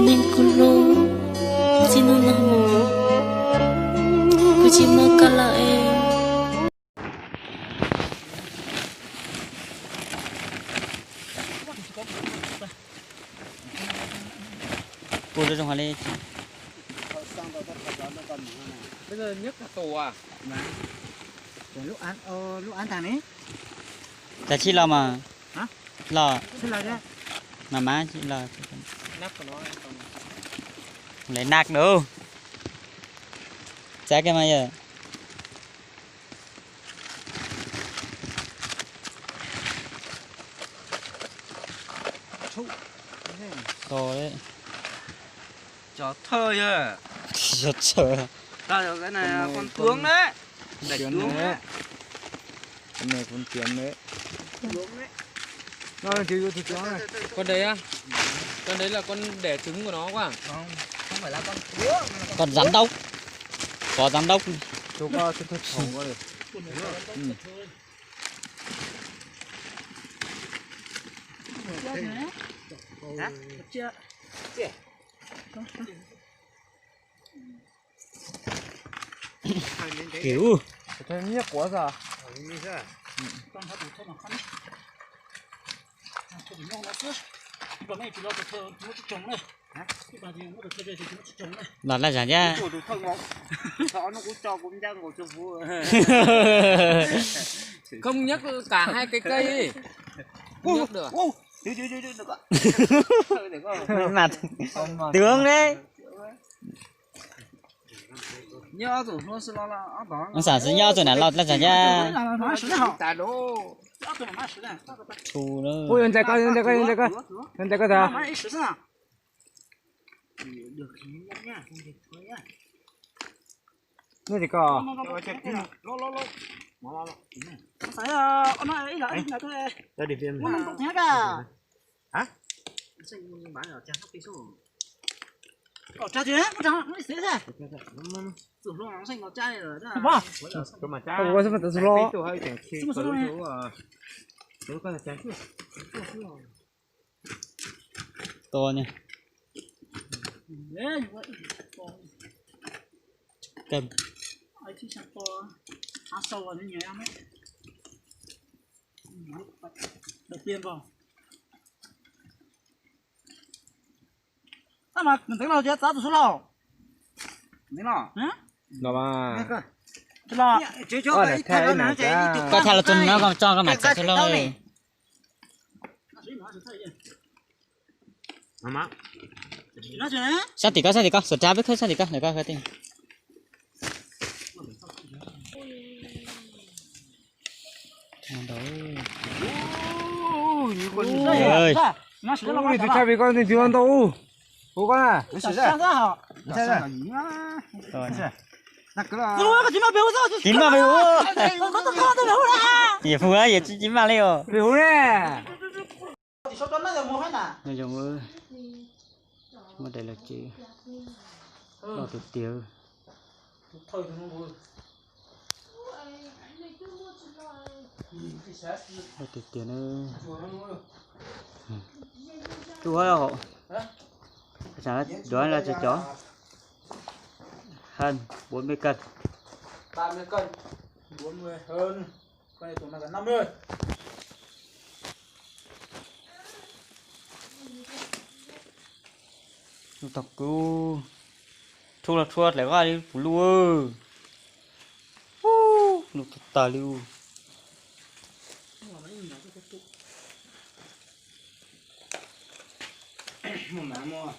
Kuv hlub, txij hnub no mus kuv tsis muaj koj lawm es. Pus zoo zoo li. Lub av tag ne. Cas tsis los mas. Los. Mas mas tsis los. Lawv nag nus. Txav kiag mas yawg. To. Cov thawj yog. Cov thawj. Tao yog cái này là con tướng đấy. Đại tướng đấy. Cái này con tướng đấy. Nó là thiếu, thiếu tướng này. Con đấy á? Con đấy là con đẻ trứng của nó quá. Không, không phải là con tướng. Con giám đốc. Có giám đốc. Chú có thằng thằng phòng có được. Ừ. Hả? Chưa. Chưa. Kiểu. Thawj nyiaj quav xwb. Los laj zam thiab. Không nhấc cả hai cái cây. Không nhấc được. Mà tướng đấy. Ông sản xuất nyob từ nãy lọt ra chả nha. Thu nữa. Ui, anh trai coi, anh trai coi, anh trai coi. Anh trai coi kìa. Nó thì coi. Hả? Ua, ua, ua, ua. To nha. Cam. Đầu tiên vào. Tao mà mình tính là chia tao tụi số lầu. Tính lò. Hả? Lò mà. Tụi lò. Ơ, để thay cái này cho. Koj tha los tus no koj tso koj mam txawv txhua loj li. Sab tim koj, sab tim koj, xuas rab peb khawb sab tim koj, ntawm koj khawb tim. Ui, tus tshaj vim koj tus ntau ub. Hu koj na. Tsis maj pem hu. Yawm hu yawm tsis maj li os. Pem hu ne. Nyob zoo, muaj daim lawv tsev loj tiag tiag. Loj tiag tiag na. Tub hab hom, duav la tso cov. Hơn bốn mươi cân. Ba mươi cân. Bốn mươi hơn. Con này tổng nặng là năm mươi. Lub tog kub. Rhu los rhu dlawm vaj li puv lub. Lub tag tag li. Muaj mam muaj.